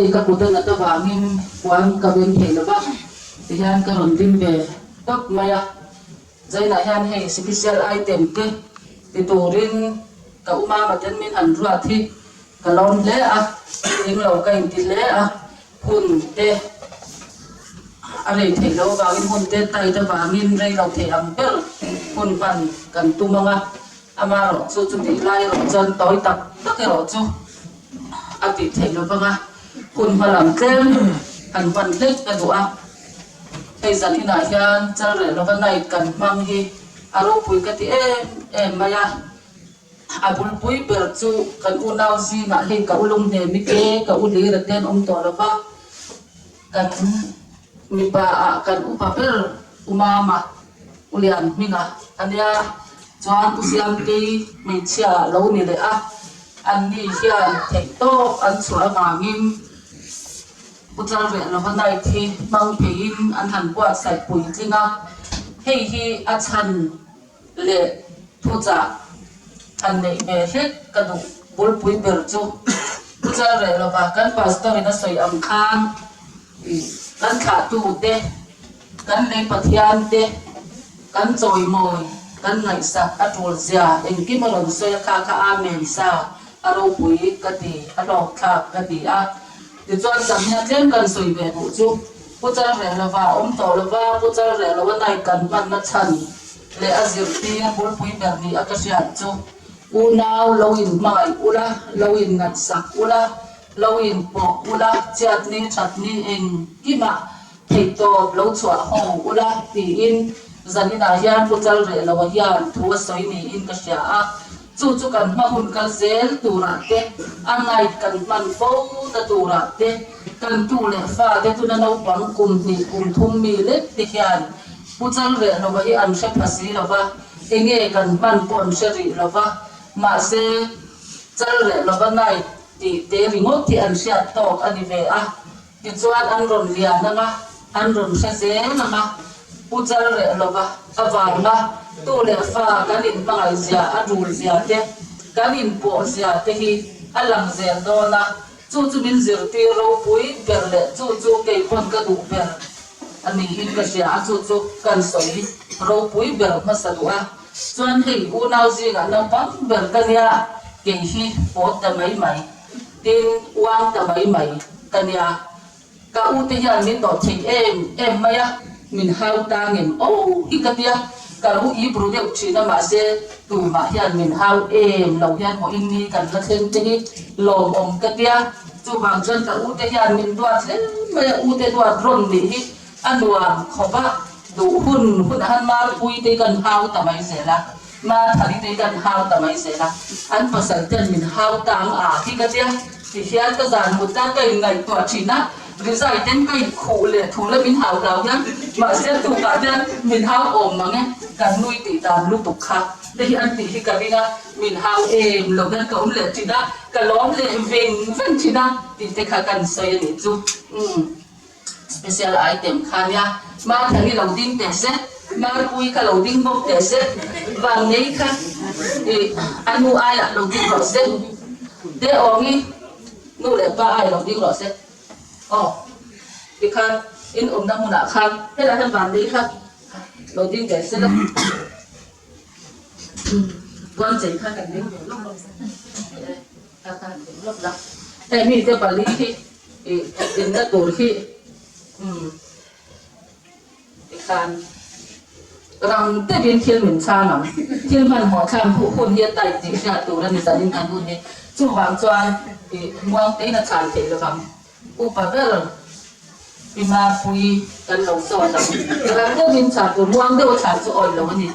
Hei ka kut a nat avangin puan ka beng thei lo va, tihian ka rawn ding ve tawp mai a. Zainah hian hei special item te ti turin ka u mama ten min han ruat hi ka lawm hle a, tling lo ka inti hle a, hun te a rei theih loh avangin hun te tight avangin rei lo thei ang ber hun hman kan tum ang a, amaherawh chu chutih lai erawh chuan tawi tak tak erawh chu a tih theih lo vang a, hun hma lam tlem han hman hlek ka duh a. Hei zan inah hian chal reh lova night kan hmang hi a ropui ka ti em em mai a, a bulpui ber chu kan unau zingah hei ka ulung hnemi te ka u hlira te an awm tawh lova, kan mipa ah kan upa ber u Mama, u Lian Hminga a nia, chuan u Siamtei hmeichhia lo ni leh a, anni hian theihtawp an chhuah avangin Pu Chalreh lova night hi hmang pheiin an han buatsaih puitling a, hei hi a chhan leh thuchah han neih ve hlek ka duh bulpui ber chu. Pu Chalreh lova kan pastor in a sawi ang khan kan thlahtu te, kan lei Pathian te, kan chawimawi, kan ngaihsak a tul zia engkim a rawn sawi a kha kha Amen sa a ropui ka ti, a hlawkthlak ka ti a. Tichuan Zamhnia tlem kan sawi ve duh chu Pu Chalreh lova a awm tawh lova, Pu Chalreh lova night kan hmanna chhan leh a zirtir bulpui ber ni a ka hriat chu unau lo in hmangaih ula, lo in ngatsak ula, lo in pawh ula, chiatni thatni engkimah theihtawp lo chhuah ho ula tiin zaninah hian Pu Chalreh lova hian thu a sawi niin ka hria a. Chu chu kan hma hun kal zel turah te, a night kan hman fo na turah te, kan tu leh fa te tuna naupang kum hnih kum thum mi lek te hian Pu Chalreh lova hi an hre pha si lova, enge kan hman pawh an hre rih lova, mahse Chalreh lova night tih te ringawt hi an hriat tawk a ni ve a. Tichuan an rawn lian ang a, an rawn hre zel ang a, Pu Chal reh lova avanga tu leh fa kan inhmangaih zia, a dul zia te, kan inpawh zia te hi a lang zel dawn a, chu chu min zirtir ropui ber leh chu chu kei pawn ka duh ber a niin ka hria a, chu chu kan sawi ropui ber hmasa duh a. Chuan hei unau zingah naupang ber ka nia, kei hi pawt ta mai mai. Tin, uang ta mai mai ka nia. Ka u te hian min dawh thei em em mai a, min hau ta ngem oh hi ka tia, ka lo ip ru deuh thin a mahse tumah hian min hau em lo hian maw in ni kan la thleng te hi lawmawm ka tia, chuvang chuan ka u te hian min duat hle mai a, u te duat rawn nih hi a nuam khawp a, duh hun hun a han marpui te hi kan hau ta mai zel a. Mathari te kan hau ta mai zel a, an pasal ten min hau ta ang a hi ka tia, ti hian ka zan mut tan ka inngaihtuah thin a, rizai ten ka inkhuh leh thu la min hau hlau hian mahse tukah hian min hau awm mang e, kan nui tih dan lutuk kha te hi an tih hi ka ring a, min hau em lo hian ka awm leh thin a, ka lawm leh veng veng thin a tih te kha kan sawi a nih chu. Umm. Special item kha nia, Mathani lo ding teh se, Marpui kha lo ding bawk teh se, Vannei kha ih a nu aiah lo ding rawh se, Teawngi nu leh pa ai lo ding rawh se. Aw, tikhan in awmna hmunah khan helaiah hian Vannei kha lo ding teh se la. Puanchei kha kan ding ve lawk lawk. Ka tan deuh lawk la, hei mite pali hi ih dinna tur hi umm tikhan rang deuhin thil min chhang ang, thil hmanhmawh thlang huh hun hi a tight tih hriat tur a ni zanin kan hun hi, chuvang chuan ih muang tein a chhan theih lovang, upa ber pi Mapui kan lo zawt ang, rang deuhin chhan tur muang deuh a chhan chu awih lo a ni,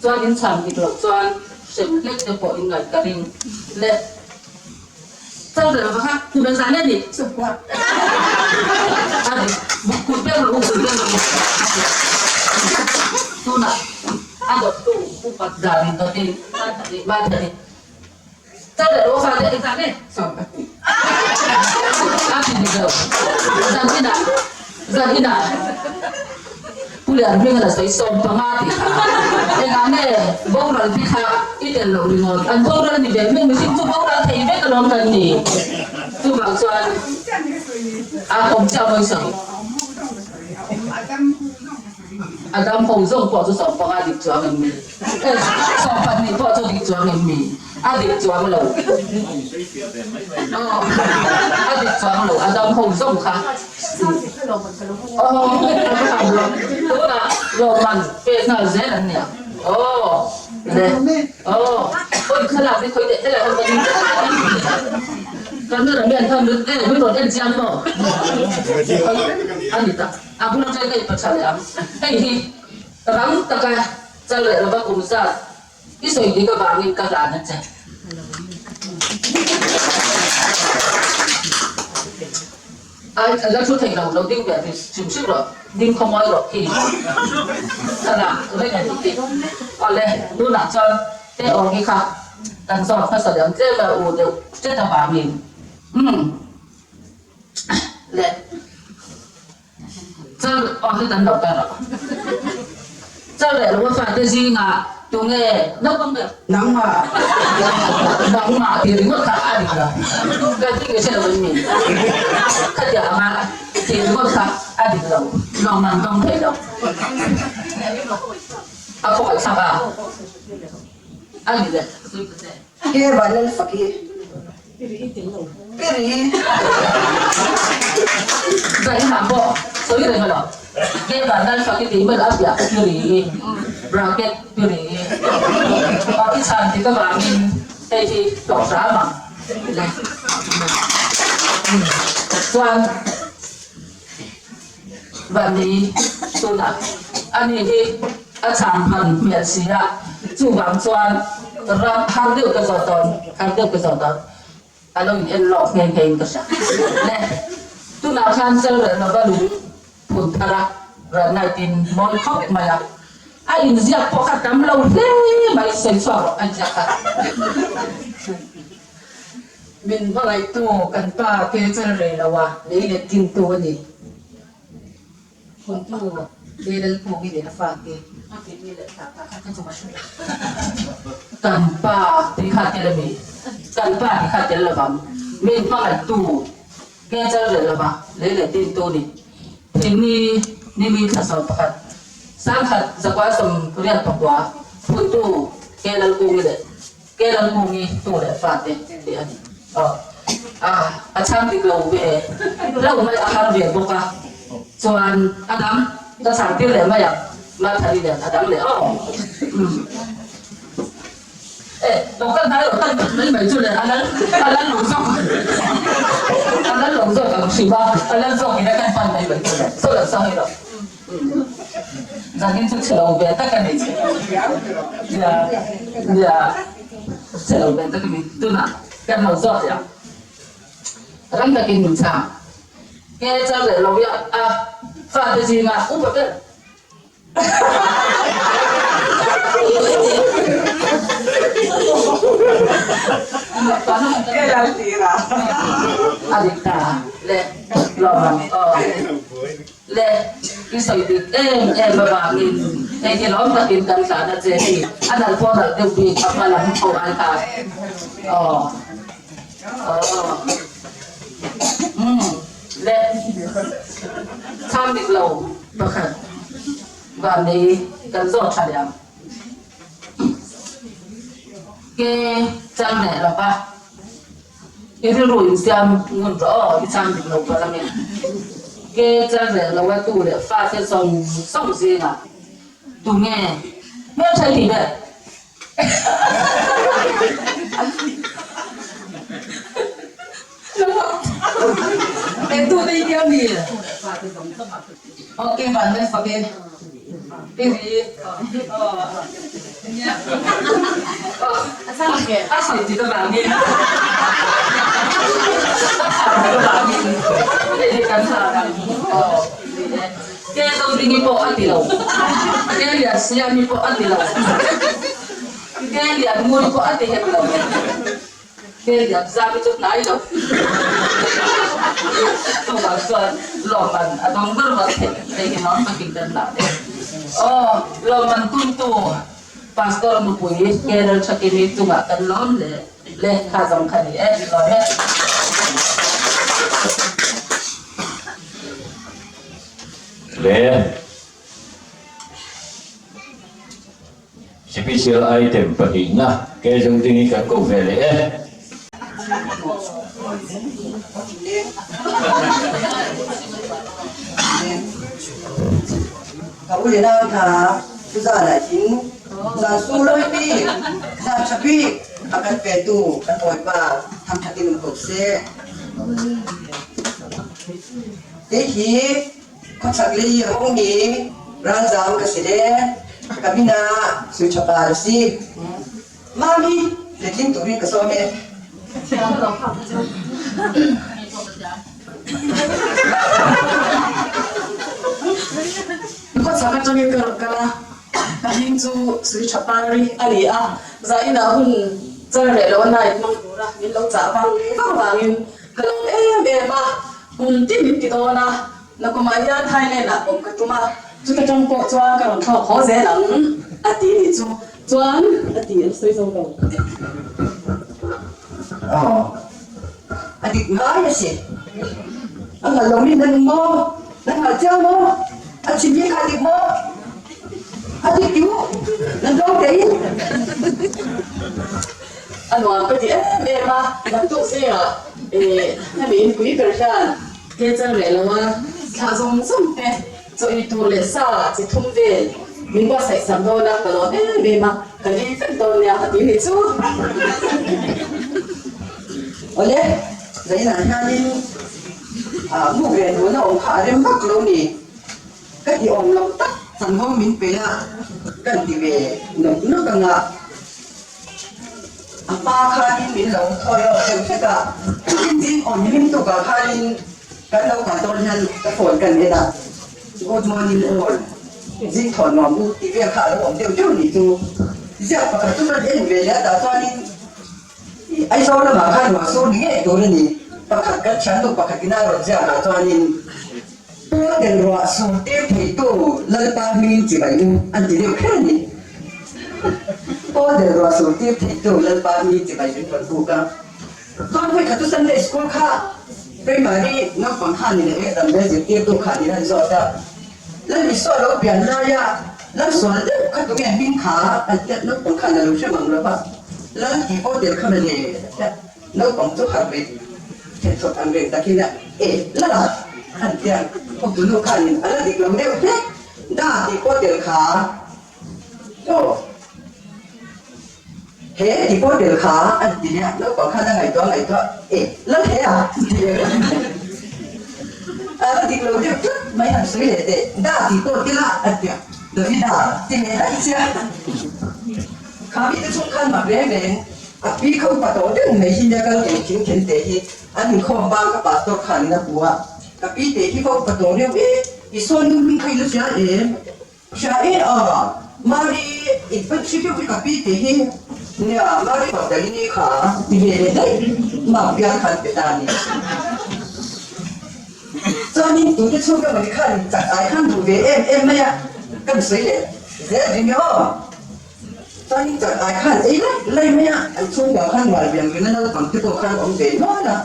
chuan in chhan dik loh chuan hrem hlek te pawh in ngaih ka ring le. Chal reh va kha kut an zah hle a ni. A dik kut ber rawh u kut ber rawh u. Tunah a dawttu upat dan in dawtin Mathani Chal reh rawh kha le engzah nge? A ti dik lo. Zanina Zanina Pu Lianhminga la sawi 15 tih kha engah nge boral te kha i tel loh ringawt an boral a ni ve mai mihring chu boral thei vek alawm kan ni chuvang chuan. A awm chiah mawi sawi. A dam ho zawng pawh chu 15 dik chuang em mi? 12 pawh chu dik chuang em mi? A dik chuang lo. Aw, a dik chuang lo. A dam ho zawng kha. Aw, a va han lo. Tunah lawmman pek nghal zel an nia. Aw, le. Aw, hawi thlalak hi khawi teh helai hawn ka ding Camera man khan min eh min rawn en chiang maw? A ni ta. A bul atang ka inpatha leh ang. Hei hi rang taka chal leh lova kum zat i sawi dik avangin ka hlan a che. Ai la thu thei lo lo ding ve ti hrim hrim rawh ding khawmawi rawh khi thlalak reng a ni tih. Awle tunah chuan te awm hi kha kan zawt hmasa leh ang tlem a u deuh hret avangin umm le chal aw hi kan lo ta rawh. Chal leh lo a fate zingah tunge naupang ber? Nangmah nangmah tih ringawt kha a dik lo. Ka tih nge hre lo in mi? Khatiang anga tih ringawt kha a dik lo. Lawmman dawng thei lo. A khawngaih thlak a. A ni le. Ke Vanlalfaki. Piri. Zai hna pawh sawi reng alo. Ke Vanlalfaki tih hmel a piah Piri bracket Piri aw i chhan tik avangin hei hi hlawh hram ang le. Chuan Vani tunah ani hi a chhan hman hmel si a, chuvang chuan ram har deuh ka zawh dawn, har deuh ka zawh dawn, a lo in en lawk nghe nghe in ka hria. Le, tunah khan Chalrel lova lung phun thar a, Ranite in mawi khawp mai a, a inziak pawh kha tam lo hle mai, sawi chhuak rawh a inziak kha. Min hmangaihtu kan pa ke Chalrel lo a lei let dintu a ni. Phuntu Lelal Kungi leh a fate a timi leh thla kha ka chunga hre lo. Kan pa ti kha tel a mi? Kan pa ti kha tel lovang. Min hmangaihtu ke chal reh lova lei leh dintu ni. Thingni nimi thla 11 1984 Phuntu Kelal Kungi leh Kelal Kungi tu leh fate tih a ni. Aw a a chhang dik lo ve lo mai a har ve bawk a chuan a dang ka chhang tir leh mai ang Mathari nen a dang leh aw umm e lo kal hnai lo tan mai mai chu le a lal a lal lo zawk a lal lo zawk ang hrim a a lal zawk in a kan pan mai mai chu le saw lo saw hi lo umm zanin chu chhe lo ve tak a ni nia nia chhe lo ve tak a ni tunah Kan lo zawt leh ang. Ram takin min chhang. Nge chang leh lo ia a fate zinga upa ber. A dik ta le lawm ang aw. Le i sawi dik em em avangin hei hi lawm takin kan tlan a che hi a nalh pawh nalh deuh bik a hma lam ho ai kha aw aw umm le chhang dik lo pakhat van nei kan zawt tha leh ang ke chang leh lova. I rilru in siam ngun rawh aw, i chang dik lo palh ange. Ke chal reh lo a tu leh fa te zawng zawng zingah tunge hmeltha i tih ber? Eng tu te i tia mi? Ok van vel fak e. I ri. A sawi dik avangin a chhan dik avangin hei hi kan chhan ang aw ni e. Ke Zodingi pawh a ti lo. Ke Liansiami pawh a ti lo. Ke Lianmui pawh a ti hek lo. Hmel diam zam hi chu hnai lo. Chuvang chuan lawmman a dawng ber ber theih hei hi nuam takin kan lah leh. Aw, lawmman tumtu Pastor nupui Carol Thakimi chungah kan lawm leh leh kha zawng kha ni e, lawm e. Le Special item pahnihna Kezungdingi kan ko ve leh e. Ka u le nau hna, tuzan ah hin zan sunglawi bik, zan ṭha bik a kan petu kan Bawipa thangṭhat in um ko seh. Kei hi khuachak lei i a ummi ralzaam ka si le ka min ah Sui Ṭha Par a si. Mami, letling turin ka sawm e. Khawchhak atangin ka rawn kal a, ka hming chu Sui Ṭha Pari a ni a, zain ah hun char leh lo a night hmang tura min lo chah vang vang vangin ka lawm em em a, kum tin min ti dawn a, nakumah hian Thailand ah awm ka tum a, chuta tang pawh chuan ka rawn thlawk haw zel ang a ti ni chu chuan a ti an sawi zo lo. Aw, a dik ngai a si. A hngalh lomi nan um maw? Nan hngalh cio maw? A chimmi kha a dik maw? A dik ti u, nan dawng tein. A nuam ka ti em em a, naktuk zingah hemi inpui ber hian ke chal reh lo a, thlah zawng zawng te chaw ei tur leh sa chi thum vel min buatsaih sak dawn a, ka lawm em em a, ka lei vek dawn nia a ti nih chu. Awle, zainah hianin mu ve duhna awm kha a rem vak lo ni. Ka ti awm loh tak chanvo min pe a, kan ti ve nawk nawk ang a. A hma khanin min lo thawi lawk deuh hlek a, chutin zing awm hlim tukah khanin kan lo kal dawn hian ka phone kan en a, Good morning all, zing thawn nuam u tih vel kha a lo awm deuh deuh nih chu. Ziak pakhat chu kan en ve leh a tah chuanin Aizawl lamah khan ruah sur ni ngei tur a ni, pakhat kan thiannu pakhatin a rawn ziak ah chuanin Pawl ruah sur tir theitu Lalpa hmingin chibai u an ti deuh kher a ni. Pawl ruah sur tir theitu Lalpa hmingin chibai min rawn buk a. Chuan hawi khat chu Sunday School kha Primary naupang kha ni leh exam vel zirtirtu kha ni lan zawt a. Lal Isua lo pian laia Lal sual deuh kha tunge hming kha an tiat naupang khan a lo hre mang lo va. Lal tih pawh tel kha mawle a tiat. Naupang chu harh ve thehthawt ang reng takin a e la la han tia khawpui nu khanin a la dik lo deuh hlek da tih pawh tel kha aw he tih pawh tel kha an ti nia naupang khan a ngaihtuah ngaihtuah e la he a ti leh a la dik lo deuh tlat mai han sawi leh teh da tih pawh tila an tia Davida ti leh daih sia kha mite chung khan mak reng reng. A pi kho pa tawh deuh mai hi nia kal tur thing then te hi an inkhawm bang ka pastor khan in a hmu a, ka pi te hi ho pa tawh reuh e, i sawn nung hming kha i la hria em? Hria e a, Mari in pan hri deuh hi ka pi te hi nia Mari Magdalene kha ti ve leh daih mak bial khan pe ta ni. Chuanin tute chhung ka mawni khan chak ai khan duh ve em em mai a, kan sawi leh zel ring e aw. Chuanin chakai khan ei laih laih mai a, an chhungkua khan rual biang rina naupang te pawh khan awm ve nual a,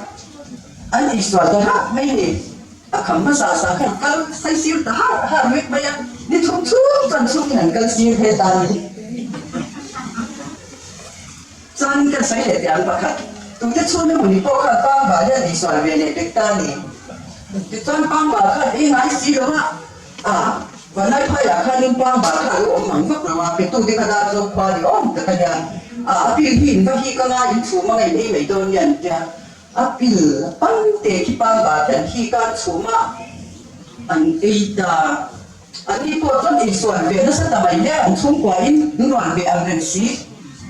an insual ta rap mai a ni. A kham hmasa sa khan kal sai sir ta har har vek mai a, ni thum thum chuan chhungin an kal sir he ta a ni. Chuanin kan sawi leh teh ang pakhat, tute chhung emaw ni pawh khan Pangba hian insual ve leh vek ta a ni. Tichuan Pangba khan ei ngai si lo a, A, Vanlai phaiah khanin pa mah kha a lo awm mang vak lo a, petute kha dar zawk khua ni awm tak a nia. A, a pil hi in va hi ka nga in chhum anga in ei mai dawn nia an tia. A pil pan te khi pa mah khian hi ka chhum a, an ei ta. An ni pawh chuan insual ve nasa ta mai hle, an chhungkua in nuan ve ang reng si.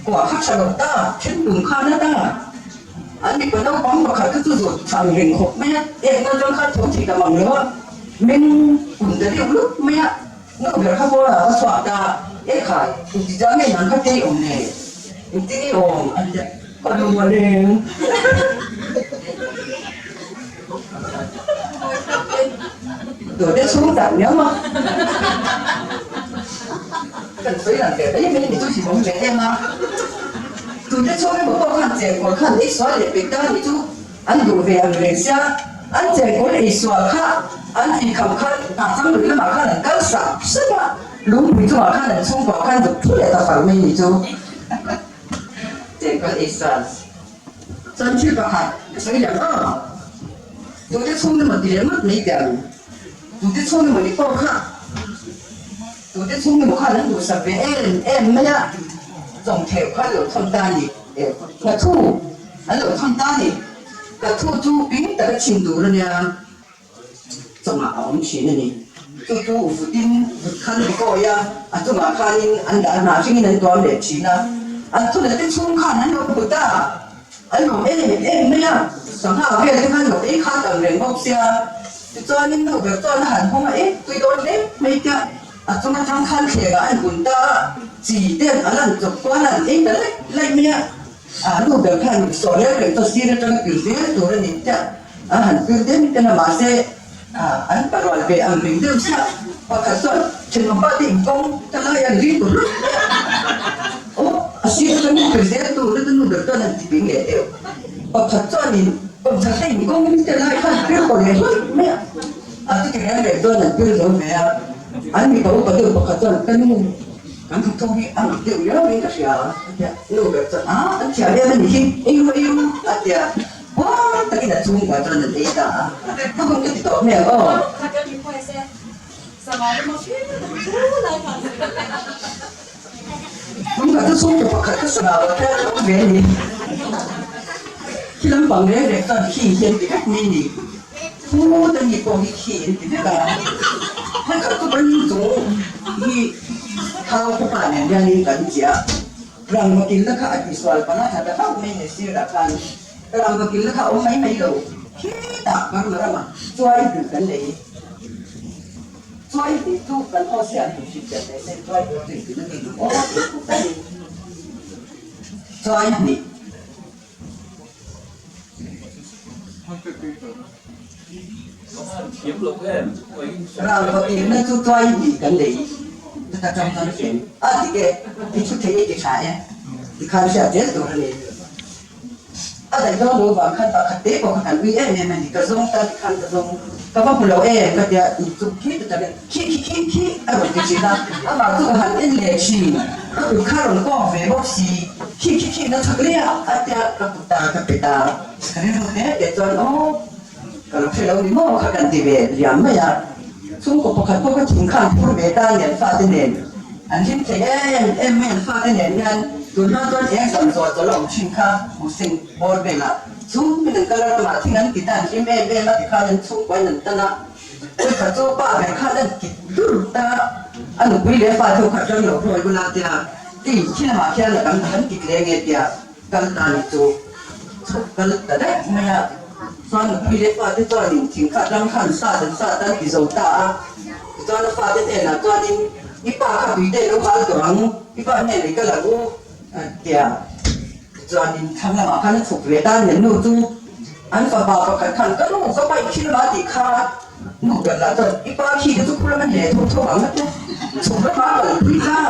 Kua kha tha lo ta, then tum kha na ta. An mipa naupang pakhat kha chu zawt tha ang reng khawp mai a, ek nan chuan kha tho thei ta mang lo a, meng kum ta deuh lup mai a, nu ber kha bawla a chhuak ta, E khai, inti ta nge nan kha tei awm le, inti nge awm an ti a, ka lu a leng. Dawte chhung tak miau a, kan sawi lang ve mai mai ni chu hlimawm ve em a. Tute chhung emaw pawh khan chengkawl khan ei sual leh pek ta ni chu an duh ve ang reng sia. An chengkawl ei sual kha an eikham khan hna chang lui lamah khan an kal sap sap a, lungpui chungah khan an chhungkua khan zuk thu leh ta far mai ni chu. Chengkawl ei sual chuan thil pakhat ka sawi leh ang. Tute chhung emaw ti leh ngawt mai teh ang. Tute chhung emaw ni pawh kha tute chhung emaw khan an duhsak ve em em mai a, chawngtheuh kha an lo thawn ta a ni. Hlathu an lo thawn ta a ni. Hlathu chu ping taka chhin tur a nia, chawngah a awm thin a ni. Chu chu vutin vut khan bi kawi a, a chungah khanin an dah hnah hringin an tuam leh thin a. An thuna te chhung khan an lo put a, an lawm em em mai a, sangha vel te khan lo ei khat ang reng bawk sia. Tichuanin nu ber chuan a han hawng a, e tui dawn hle mai tia a chung atang khan thlengah an bun ta a, chi te an an chawp kual a, an ei ta laih laih mai a. A nu ber khan saw reng reng chuan sir atanga pir zel tur a ni tia a han pir den den a, mahse an parual ve ang reng deuh chiah. Pakhat chuan thenawmpa te inkawng ta lai an ring tur lut mai a, aw a sir atangin pir zel tur a nu ber chuan an ti ping leh deuh. Pakhat chuanin kawmchhak te inkawng in te lai khan pir haw leh hlut mai a, a chuti reng reng chuan an pir zo ve a, an mipa upa deuh pakhat chuan ka nu Kan thawk hi a mak deuh riau in ka hria a tia, nu ber chuan a an thiam em a nih hi, ei ru ei ru a tia, huai takin a chhungkua chuan an ei ta a, ka hun ka ti tawh hmel aw. Chhungkua chu chhungkaw pakhat ka sangah lo hian a awm ve a ni, khi lampang reng reng chuan khi hian ti vek mai a ni. Phut a ni pawh hi khi an ti vek a, hekhat chu kan chung hi thau khawpa nen hianin kan chiah. Rangvakilna kha a tisual panga tha ta hlauh mai ni sirah khan rangvakilna kha a awm mai mai lo, khitah Burma ramah chuai hmuh kan nei. Chuai tih chu kan aw siam hmuh hrim ber mai se chuai hmuh chu engtin a ni duh aw tih khawp a ni. Chuai hnih. Rangvakinna chu tuai hnih kan nei chuta tang chuan fem a dik e, i thu thei e ti tha e tikhan hriat zel tur a ni. A daih dawn lo vang khan pakhat te pawh kha kan ui em em a ni, ka zawng ta tikhan ka zawng ka va hmu lo em ka tia in chuk khi chuta hian khi khi khi khi a rawn ti thin a, amah chu ka han en leh thin, ka kut kha a rawn kawk ve bawk si. Khi khi khi na chak leh a a tia ka kut ta ka pe ta ka rilru hle teh chuan aw ka lo hre lo ni maw kha kan ti ve liam mai a, chhungkaw pakhat pawh ka thing khan phur ve ta ni an fate nen an hlim thei em em mai an fate nen hian tun hma chuan eng zam zawh chawlh a awm thin kha hmuhsing bawr velah chhungin an kal a ramah thing an ti ta an hlim em em a tikhan an chhungkuain an tan a Kawikhat chu pa ber khan an kit dur ta a nupui leh fa theuh khat ram lo hlawi bula tia tih khi lamah khian a kan han kit leh nge tia kal ta ni chu chhuk kal ta daih mai a, chuan nupui leh fa te chuanin thing khat ram khan sat an sat an ti zo ta a, tichuan a fate hnenah chuanin i pa kha tuite lo hal tawh ang, i pa hnenah i kal ang u tia tichuanin thlang lamah khan a chhuk ve ta a ni nu chu. An fapa pakhat khan ka nu ka paih thil ma tih kha nu ber lah chuan i pa khi te chu khur lama hle thawk thawk ang a tia chhuk lama a kalpui kha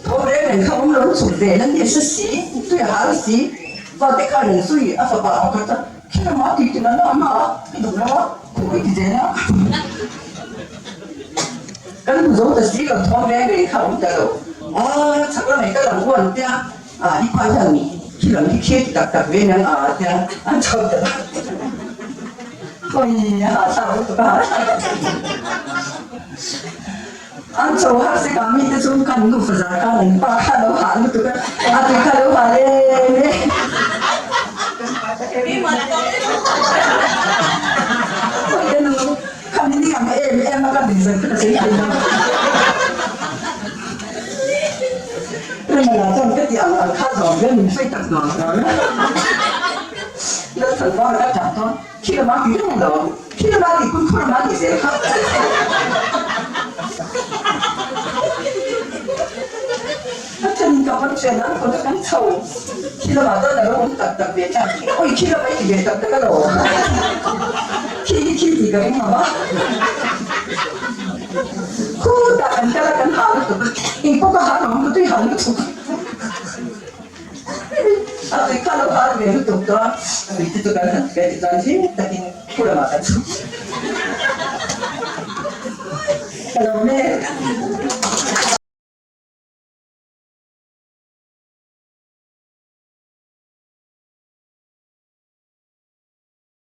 tho reng reng kha awm lo chhuk ve nan ni hre si tui a hal si fate khan an zui a fapa pakhat chuan khi lama tih ti nana a mah a i duh lo a khaw i ti zel a kan hmu zo ta si lo tho reng reng kha awm ta lo a chhak lamah i kal ang u an tia. A i pa hian thil ang hi khi ti tak tak ve nen a tia an chho ta Oi a hah lutuk a An chho har sek a mite chu kan nu fazar khan an pa kha lo hah lutuk a a tui kha lo hah le le Oi ka nu khami ni ang em em a ka din zan ka sawi thei lo. Remala chuan ka ti ang ang kha zawm hian min sawi tak nuam nuam a. Lalthanvara ka tap dawn, khi lama ti reng lo, khi lama ti kun khur lama ti zel kha. A thenin ka pawn chen ang kawt a kan chho, khi lamah chuan a lo awm tak tak ve tlat, oi khi lama i ti ve tak tak alawm, khi hi khi tih ka ring lo a. Khutah kan kal a kan hah lutuk a, engpawh ka hah lo ang ka tui hah lutuk a tui kha lo hah ve lutuk tawh a, tui te chu kan han ve ti chuan hlim takin. Khu lamah kan chhuk. Ka lawm e.